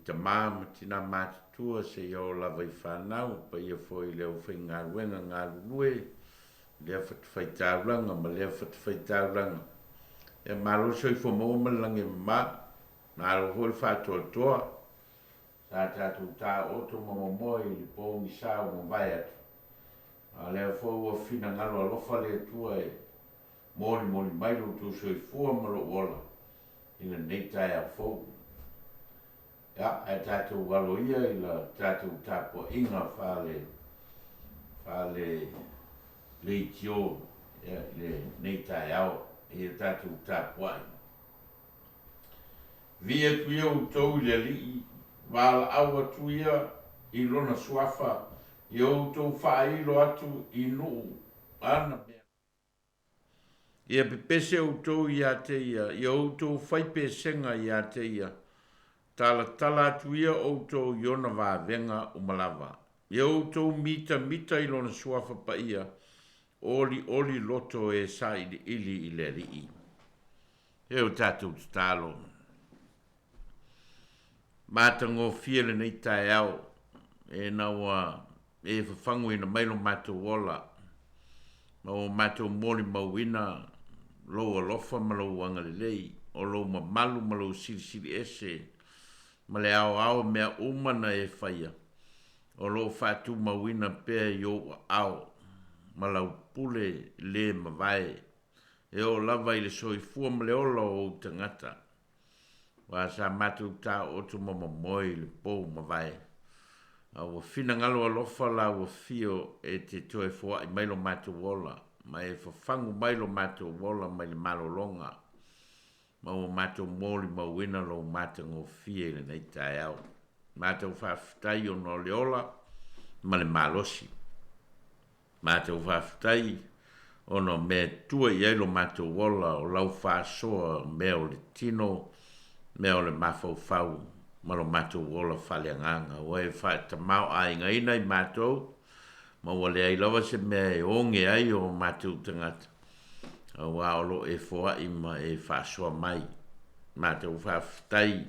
tamā ma tinā matutua seia oo lava i fanau, paia foi i le aufaigaluega galulue i lea fatafaitaulaga ma lea fatafaitaulaga. Ia malo le soifua maua ma le lagi e mama, malo foi le faatoatoa. Sa tatou taooto ma momoe i le pogisa ua mavae atu, a o lea foi ua finagalo alofa le Atua e molimoli mai lo outou soifua ma lou ola i lenei taeao fou. Ia, ae tatou alo ia i la tatou tapuaiga faale faale leitio ia, i lenei taeao, ia tatou tapuai. Vii atu ia outou i le Alii, valaau atu ia i Lona Suafa, ia outou faailo atu i nuu ana mea. Ia pepese outou ia te ia, ia outou fai pesega ia te ia, talatala atu ia outou i ona vavega uma lava. Ia outou mitamita i lona suafa paia, olioli loto e sailiili i le Alii. E o tatou tatalo. Matagofie lenei taeao, ina ua e fafaguina mai lo matou ola, ma ua matou molimauina lou alofa ma lou agalelei, o lou mamalu ma lou silisili ese, ma le aoao o mea uma na e faia, o lo o faatumauina pea i ou aao ma lau pule le mavae, e oo lava i le soifua ma le ola o ou tagata. Aua sa matou taooto ma momoe i le pou mavae, a ua finagalo alofa lau afio e te toe foai mai lo matou ola, ma e fafagu mai lo matou ola mai le malologa, ma ua matou molimauina lou matagofie i lenei taeao. Matou faafetai ona o le ola ma le malosi. Matou faafetai ona o mea e tua i ai lo matou ola, o lau faasoa, o mea o le tino, mea o le mafaufau ma lo matou ola faaleagaga. Ua e faatamaoaigaina i matou, ma ua leai lava se mea e oge ai o matou tagata, aua o lo o e foai ma e faasoa mai. Matou faafetai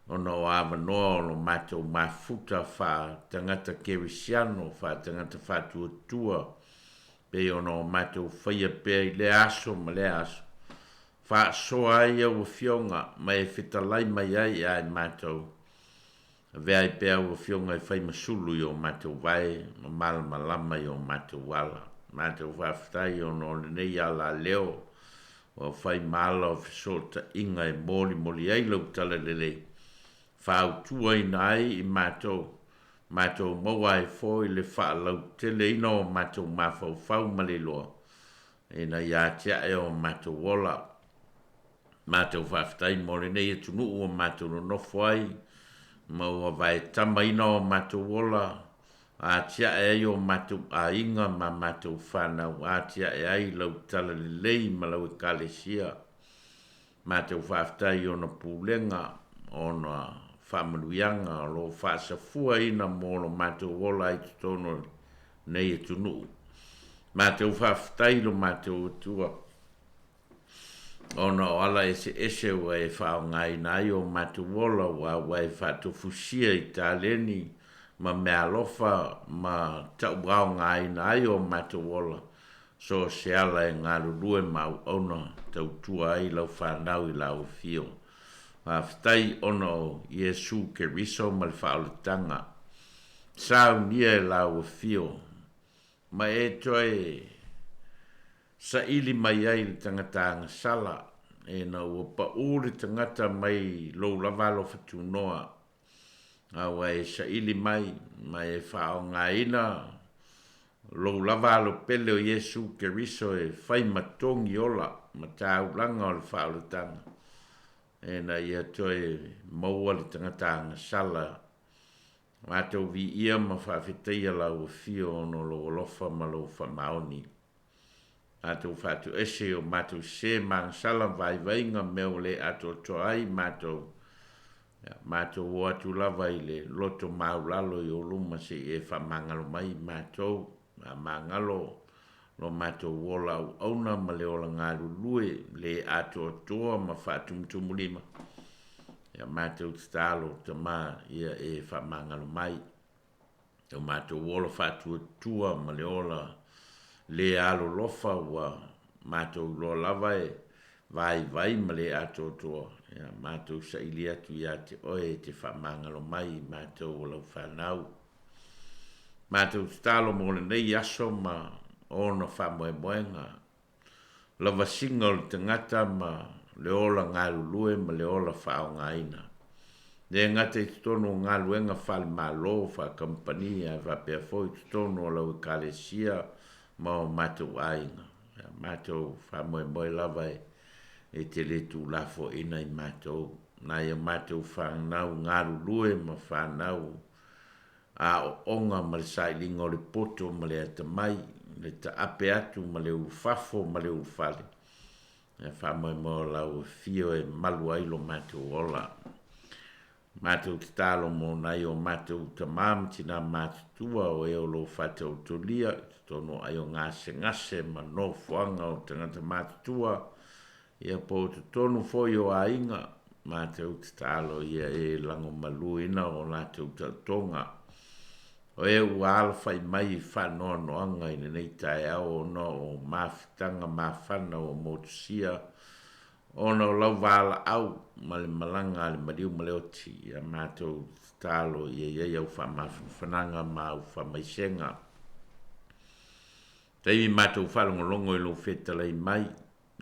ona o avanoa o lo matou mafuta faa-tagata kerisiano, faa-tagata faatuatua, pei ona o matou faia pea i lea aso ma lea aso, faasoa ai au afioga ma e fetalai mai ai ia i matou. Avea ai pea au afioga e fai ma sulu i o matou vae ma malamalama i o matou ala. Matou faafetai ona o lenei alaleo ua fai ma ala o fesootaiga e molimoli ai lau talalelei, fautuaina ai i matou, matou maua ai foi le faalauteleina o matou mafaufau ma le iloa, ina ia atiae o matou ola. Matou faafetai mo lenei atunuu ua matou nonofo ai, ma ua vaetamaina o matou ola, atiae ai o matou aiga ma matou fanau, atiae ai lau talalelei ma lau ekalesia. Matou faafetai i ona pulega, ona faamanuiaga o lo o faasafuaina mo lo matou ola ai totonu o lenei atunuu. Matou faafetai i lo matou Atua, ona o ala eseese ua e faaaogaina ai o matou ola, aua ua e faatofusia i taleni ma meaalofa ma tauaogaina ai o matou ola, so o se ala e galulue ma auauna tautua ai lau fanau i lau afio. Faafetai ona o Iesu Keriso ma le faaolataga saunia e lau afio, ma e toe saili mai ai le tagata agasala, ina ua pau le tagata mai lou lava alofa tunoa, a ua e saili mai ma e faaaogaina lou lava alo pele o Iesu Keriso e fai ma togi ola ma taulaga o le faaolataga, ina ia toe maua le tagata agasala. Matou viia ma faafetaia lau afio ona o lou alofa ma lou faamaoni. Matou faatoese i o matou sese ma agasala ma vaivaiga mea ua le atoatoa ai matou. Ia, matou o atu lava i le loto maulalo i ou luma se i e faamagalo mai i matou. Faamagalo lo matou ola auauna ma le ola galulue le atoatoa ma faatumutumulima. Ia matou tatalo, Tama, ia e faamagalo mai. O matou ola faatuatua ma le ola le alolofa ua matou iloa lava e vaivai ma le atoatoa, ia matou saili atu ia te oe e te faamagalo mai i matou o lau fanau. Matou tatalo mo lenei aso ma ona faamoemoega. Lavasiga o le tagata ma le ola galulue ma le ola faaaogaina. E le gata i totonu o galuega faale-Malo, faa-kamupani ae faapea foi i totonu o lau Ekalesia ma o matou aiga. Ia matou faamoemoe lava e te le tuulafoaiina i matou, nai a matou fanau galulue ma fanau aoaoga ma le sailiga o le poto ma le atamai, le taape atu ma le ulufafo ma le ulufale, e faamoemoe o lau afio e malu ai lo matou ola. Matou tatalo mo nai o matou tama ma tina matutua o e o lo o faataotolia i totonu o aio gasegase ma nofoaga o tagata matutua, ia po o totonu foi o aiga, matou tatalo ia e lagomaluina o latou taotoga. O e ua alafai mai i faanoanoaga i lenei taeao ona o mafutaga mafana ua motusia ona o lau valaau ma le malaga a le maliu ma le oti, ia matou tatalo ia i ai au faamafanafanaga ma au faamaisega. Taimi matou faalogologo i lou fetalai mai,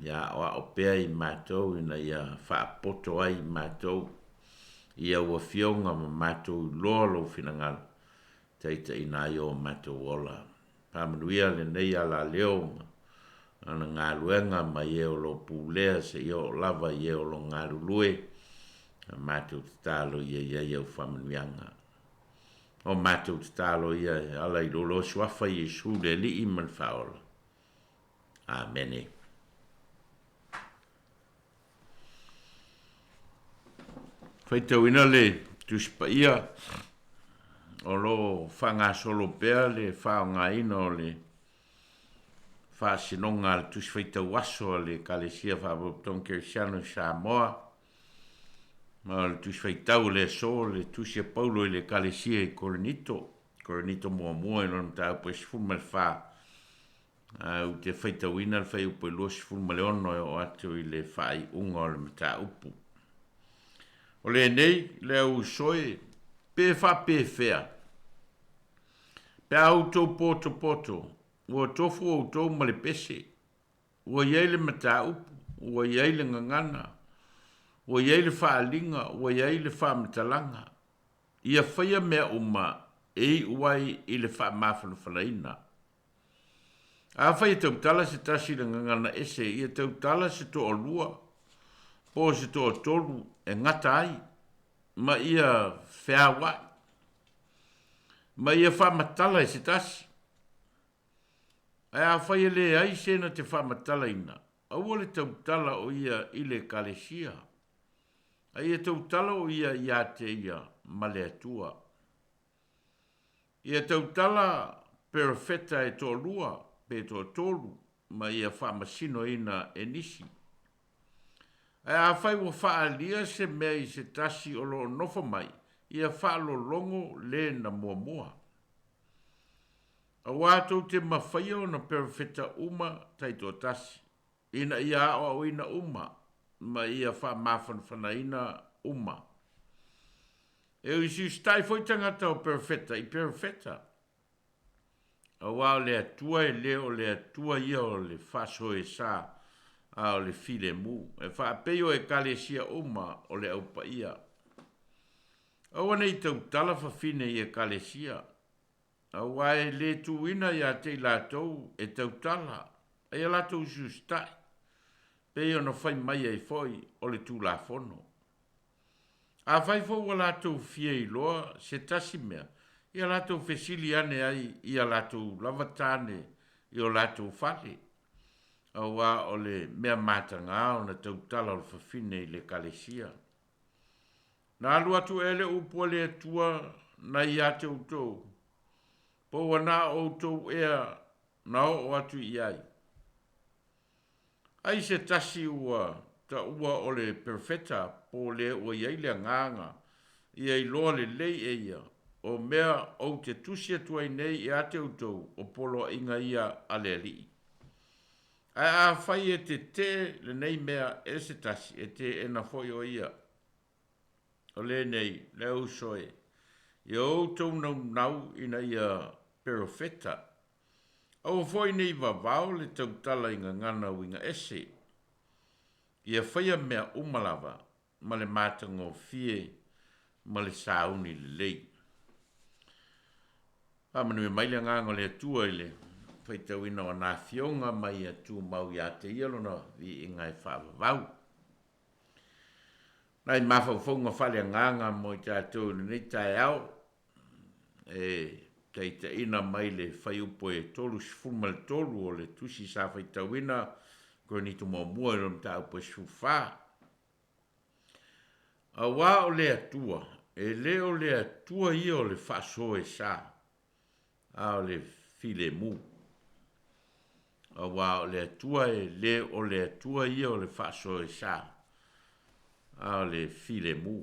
ia aoao pea i matou ina ia faapoto ai i matou i au afioga ma matou iloa lou finagalo, taitaiina ai o matou ola. Faamanuia lenei alaleo ma ana galuega ma e o lo o pulea seia oo lava i e o lo o galulue, a matou tatalo ia i ai au faamanuiaga. O matou tatalo ia e ala i lo Suafa Iesu le Alii ma le Faaola. Amene. Faitauina le Tusi Paia o lo o faagasolo pea le faaaogaina o le faasinoga a le Tusi Faitau Aso a le Ekalesia Faalapotopotoga Kerisiano i Samoa, ma o le Tusi Faitau o le aso le Tusi a Paulo i le Ekalesia i Korinito, Korinito muamua i lona mataupu e 14, ae ou te faitauina le fuaiupu e 26 e oo atu i le faaiuga o le mataupu. O lenei, le au uso e, pe faapefea, pe a outou potopoto, ua tofu outou ma le pese, ua i ai le mataupu, ua i ai le gagana, ua i ai le faaaliga, ua i ai le faamatalaga, ia faia mea uma e iu ai i le faamafanafanaina. Afai e tautala se tasi i le gagana ese, ia tautala se toalua po o se toatolu e gata ai, ma ia feauai, ma ia faamatala e se tasi. Ae afai e leai se na te faamatalaina, aua le tautala o ia i le Ekalesia, a ia tautala o ia ia te ia ma le Atua. Ia tautala perofeta e toalua pe toatolu ma ia faamasinoina e nisi. Ae afai ua faaalia se mea i se tasi o lo o nofo mai, ia faalologo le na muamua. Aua tou te mafaia ona perofeta uma taitoatasi, ina ia aoaoina uma ma ia faamafanafanaina uma. E usiusitai foi tagata o perofeta i perofeta, aua o le Atua e le o le Atua ia o le faasoesa, a o le filemu, e faapei o Ekalesia uma o le Au Paia. Aua ne i tautala fafine i Ekalesia, aua e le tuuina ia te i latou e tautala, a ia latou usiusitai, pei ona fai mai ai foi o le Tulafono. Afai foi ua latou fia iloa se tasi mea, ia latou fesili ane ai ia latou lava tane i o latou fale, aua o le mea mataga ona tautala o le fafine i le Ekalesia. Na alu atu ea le upu a le Atua na ia te outou, po ua na o outou ea na oo atu i ai? Ai se tasi ua taua o le perofeta po o le ua i ai le agaga, ia iloa lelei e ia, o mea ou te tusi atu ai nei ia te outou, o poloaiga ia a le Alii. Ae afai e tetee lenei mea e se tasi, e teena foi o ia. O lenei, le uso e, ia outou naunau ina ia perofeta. Aua foi ne i vavao le tautala i gagana uiga ese. Ia faia mea uma lava ma le matagofie ma le sauni lelei. Faamanuia mai le Agaga o le Atua i le faitauina o ana afioga ma ia tumau ia te ia lona viiga e faavavau. Nai mafaufauga faaleagaga mo i tatou i lenei taeao e taitaiina mai le fuaiupu e 33 o le tusi sa faitauina Korinito muamua i lona mataupu e 14. Auā o le Atua, e le o le Atua ia o le faasoesa, a o le filemu. Auā o le Atua e le o le Atua ia o le faasoesa, a o le filemu.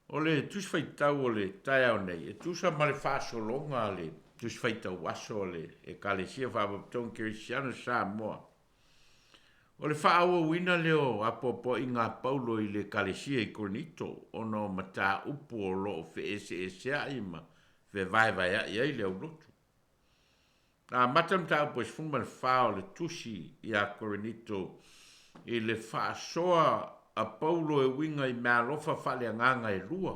O le Tusi Faitau o le taeao nei, e tusa ma le faasologa a le Tusi Faitau Aso a le Ekalesia Faalapotopotoga Kerisiano i Samoa. O le faaauauina lea o apoapoaiga a Paulo i le Ekalesia i Korinito ona o mataupu o lo o feeseesea'i ma fevaevaea'i ai le aulotu. Na amata le mataupu e 14 o le tusi iā Korinito i le faasoa a Paulo e uiga i meaalofa faaleagaga e lua.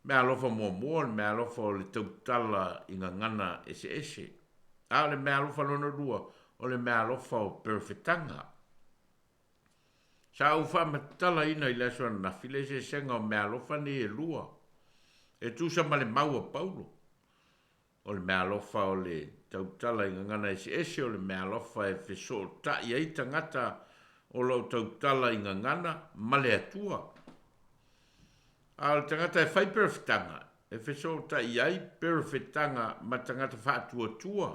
Meaalofa muamua o le meaalofa o le tautala i gagana eseese, a o le meaalofa lona lua o le meaalofa o perofetaga. Sa ou faamatalaina i le aso ananafi le eseesega o meaalofa nei e lua e tusa ma le mau a Paulo. O le meaalofa o le tautala i gagana eseese, o le meaalofa e fesootai ai tagata o lo o tautala i gagana ma le Atua. A o le tagata e fai perofetaga, e fesootai ai perofetaga ma tagata faatuatua,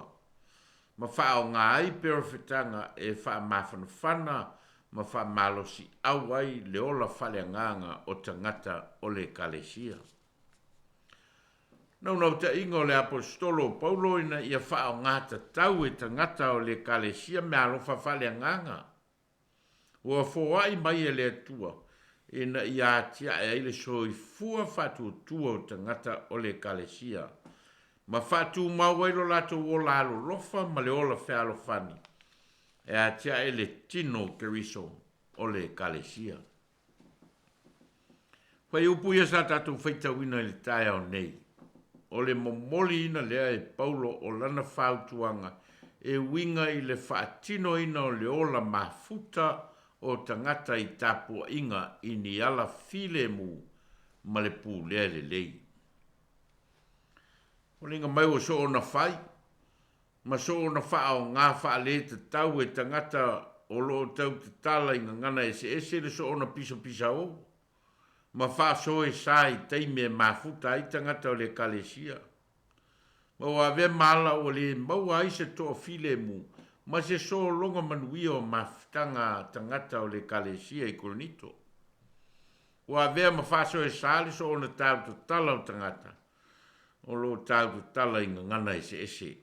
ma faaaoga ai perofetaga e faamafanafana ma faamalosiau ai le ola faaleagaga o tagata o le Ekalesia. Naunautaiga o le Aposetolo o Paulo ina ia faaaoga tatau e tagata o le Ekalesia meaalofa faaleagaga ua foai mai e le Atua ina ia atiae ai le soifua faatuatua o tagata o le Ekalesia ma faatumau ai lo latou ola alolofa ma le ola fealofani e atiae le tino o Keriso o le Ekalesia. Fuaiupu ia sa tatou faitauina i le taeao nei, o le momoliina lea e Paulo o lana fautuaga e uiga i le faatinoina o le ola mafuta o tagata i tapuaiga i ni ala filemu ma le pulea lelei. Foliga mai ua soona fai ma soona faaaoga faaletatau e tagata o lo o tau tatala i gagana eseese le soona pisapisao ma faasoesa i taimi e mafuta ai tagata o le Ekalesia. Ma ua avea ma ala ua le maua ai se toafilemu ma se sologa manuia o mafutaga a tagata o le Ekalesia i Korinito. Ua avea ma faasoesa le soona tau tatala o tagata o lo o tau tatala i gagana eseese. E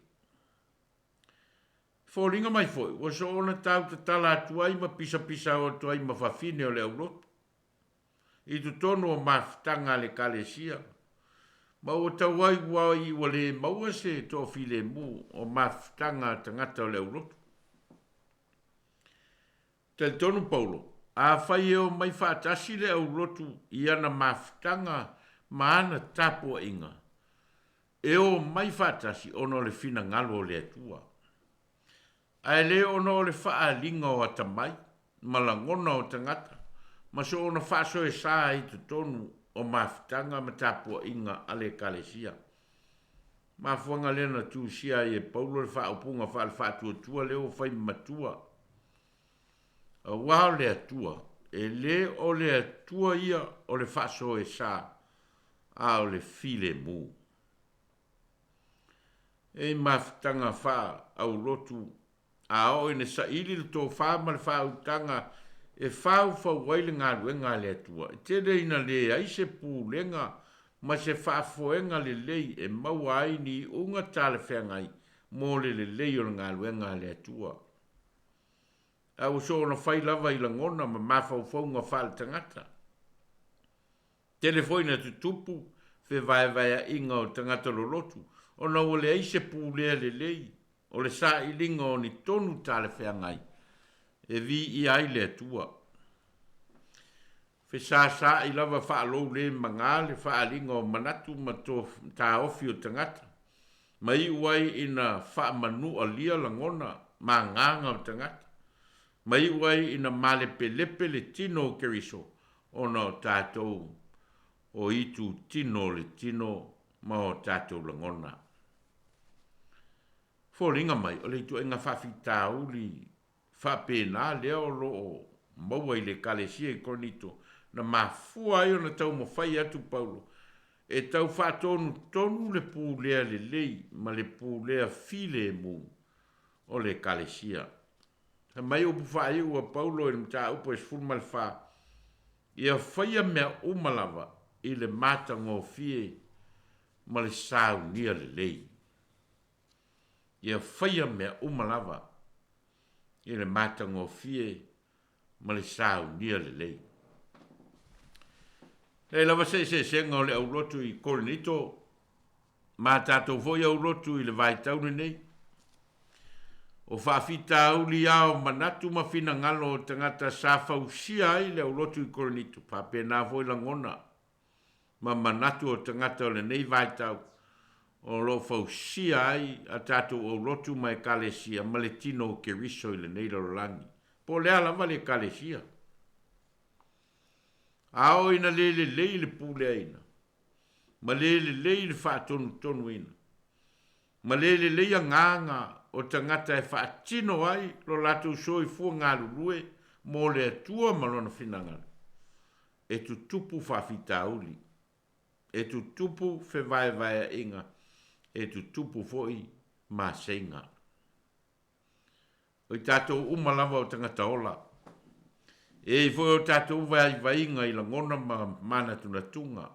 foliga mai foi, ua soona tau tatala atu ai ma pisapisao atu ai ma fafine o le aulotu i totonu o mafutaga a le Ekalesia, ma ua tau ai ua ai ua le maua se toafilemu o mafutaga a tagata o le aulotu. Talitonu Paulo, afai e omai faatasi le aulotu i ana mafutaga ma ana tapuaiga, e omai faatasi ona o le finagalo o le Atua, ae le ona o le faaaliga o atamai ma lagona o tagata ma soona faasoesa ai i totonu o mafutaga ma tapuaiga a le Ekalesia. Mafuaaga lea na tusia ai e Paulo le faaupuga faale-faatuatua lea ua fai ma matua, Auā o le Atua, e le o le Atua ia o le faasoesa, a o le filemu. E i mafutaga faa-aulotu A oo ina saili le tofa ma le faautaga e faufau ai le galuega a le Atua, e tele ina leai se pulega ma se faafoega lelei e maua ai ni iuga talafeagai mo le lelei o le galuega a le Atua. A ua soona fai lava i lagona ma mafaufauga faaletagata. Tele foi ina tutupu fevaevaeaʻiga o tagata lolotu ona ua leai se pulea lelei o le sailiga o ni tonu talafeagai e viia ai le Atua. Fesāsāʻi lava faalou le magā le faaaliga o manatu ma taofi o tagata, ma iu ai ina faamanualia lagona ma agaga o tagata, ma iu ai ina malepelepe le tino o Keriso ona o tatou o itu tino o le tino ma o tatou lagona. Foliga mai o le ituaiga faafitauli faapena lea o lo o maua i le Ekalesia i Korinito, na mafua ai ona taumafai atu Paulo e tau faatonutonu le pulea lelei ma le pulea filemu o le Ekalesia. Fai mai upu faaiu a Paulo i le mataupu e 14, Ia faia mea uma lava i le matagofie ma le saunia lelei. Ia faia mea uma lava i le matagofie ma le saunia lelei. Leai lava se eseesega o le aulotu i Korinito ma tatou foi aulotu i le vaitau lenei. O faafitauli lava o manatu ma finagalo o tagata sa fausia ai le aulotu i Korinito, faapena foi lagona ma manatu o tagata o lenei vaitau o lo o fausia ai a tatou aulotu ma ekalesia ma le tino o Keriso i lenei lalolagi, po o le a lava le ekalesia. A oo ina le lelei le puleaina, ma le lelei le faatonutonuina, ma le lelei agaga o tagata e faatino ai lo latou soifua galulue mo le Atua ma Lona finagalo, e tutupu faafitauli, e tutupu fevaevaeaʻiga, e tutupu foi maseiga. O i tatou uma lava o tagata ola, e i ai foi o tatou vaivaiga i lagona ma manatunatuga.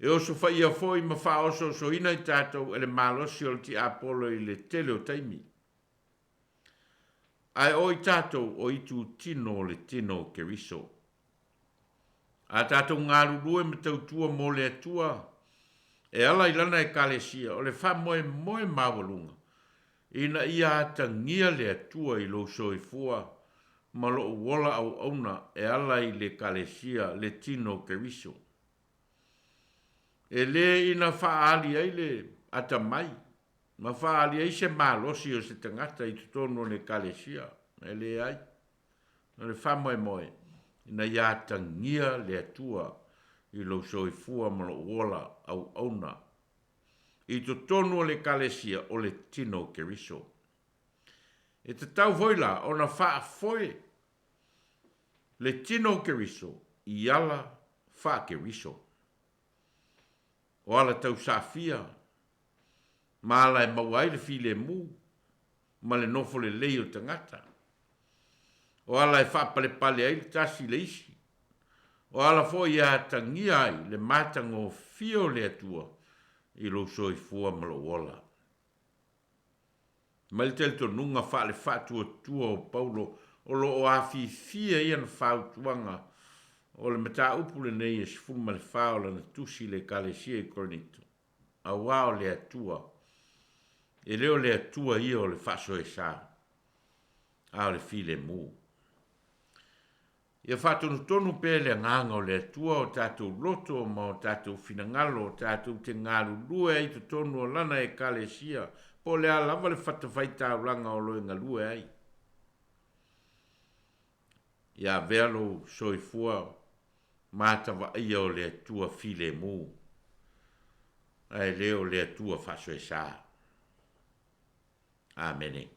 E osofaia foi ma faaosoosoina i tatou e le malosi o le tiapolo i le tele o taimi. Ae o i tatou o itutino o le tino o Keriso. A tatou galulue ma tautua mo le Atua e ala i Lana Ekalesia, o le faamoemoe maualuga ina ia atagia le Atua i lou soifua ma lou ola auauna e ala i le Ekalesia, le tino o Keriso. E le ina faaali ai le atamai ma faaali ai se malosi o se tagata i totonu o le Ekalesia, e leai. O le faamoemoe ina ia atagia le Atua i lou soifua ma lou ola auauna i totonu o le Ekalesia o le tino o Keriso. E tatau foi la ona faafoe le tino o Keriso i ala faa-Keriso. O ala tausafia ma ala e maua ai le filemu ma le nofo lelei o tagata. O ala e faapalepale ai le tasi i le isi. O ala foi e atagia ai le matagofie o le Atua i lou soifua ma lou ola. Mai le talitonuga faale-faatuatua o Paulo o lo o afifi ai ana fautuaga o le mataupu lenei e 14 o lana tusi i le Ekalesia i Korinito, auā o le Atua, e le o le Atua ia o le faasoesa, a o le filemu. Ia faatonutonu pea le Agaga o le Atua o tatou loto ma o tatou finagalo tatou te galulue ai i totonu o Lana Ekalesia, po o le a lava le fatafaitaulaga o lo e galue ai. Ia avea lou soifua matavaaia o le Atua filemu, ae le o le Atua faasoesa. Amene.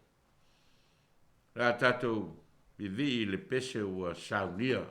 O le a tatou vivii i le pese ua saunia.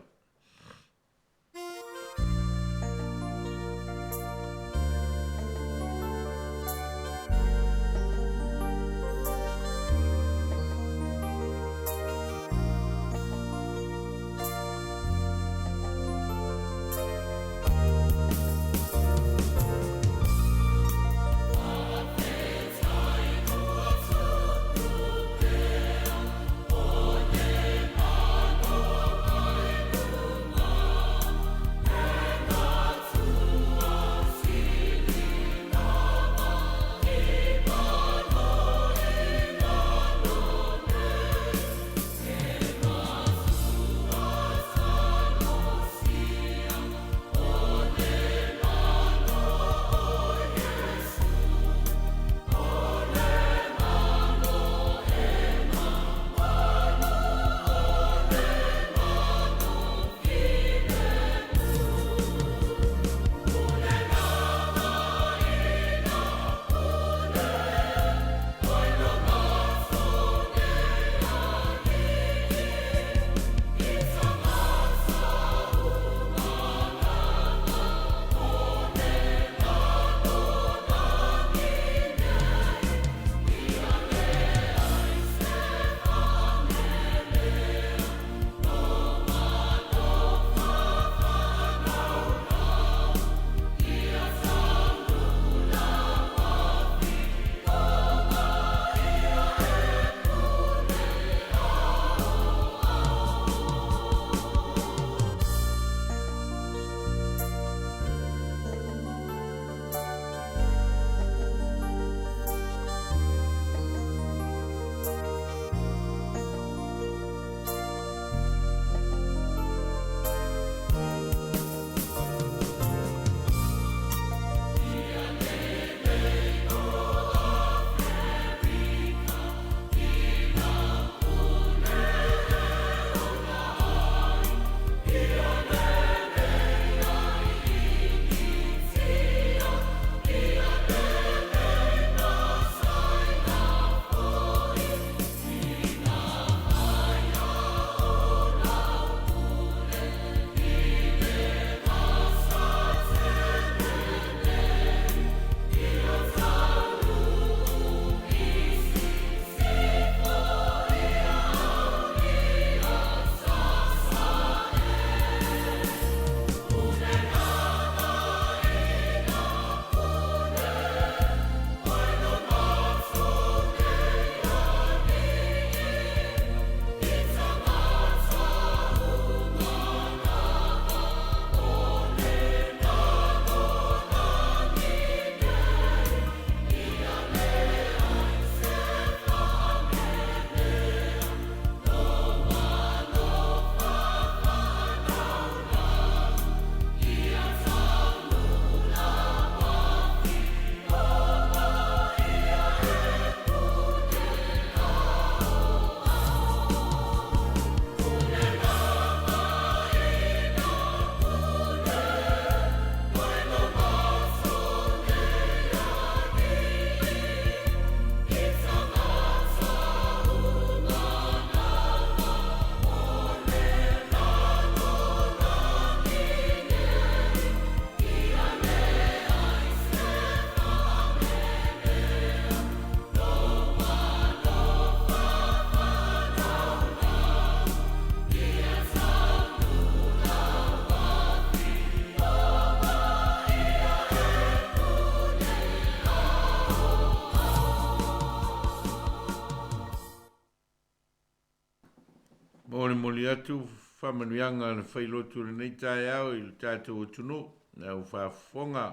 Molimoli atu faamanuiaga a le Failotu i lenei taeao i le tatou atunuu, le au faafofoga,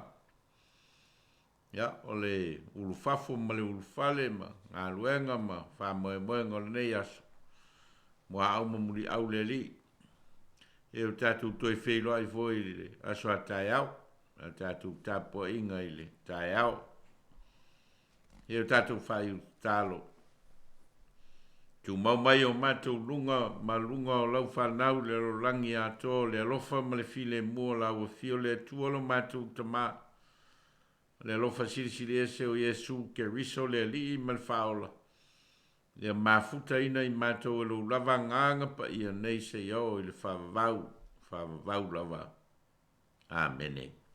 ia, o le ulufafo ma le ulufale ma galuega ma faamoemoega o lenei aso, muaau ma muliau le Alii. E o tatou toe feiloai foi i le aso a taeao, a tatou tapuaiga i le taeao. E o tatou faaiu tatalo. Tumau mai o matou luga ma luga o lau fanau le lalolagi atoa o le alofa ma le filemu o lau afio le Atua lo matou Tama, o le alofa silisili ese o Iesu Keriso le Alii ma le Faaola, ia mafutaina i matou e lou lava Agaga Paia nei seia oo i le faavavau, faavavau lava. Amene.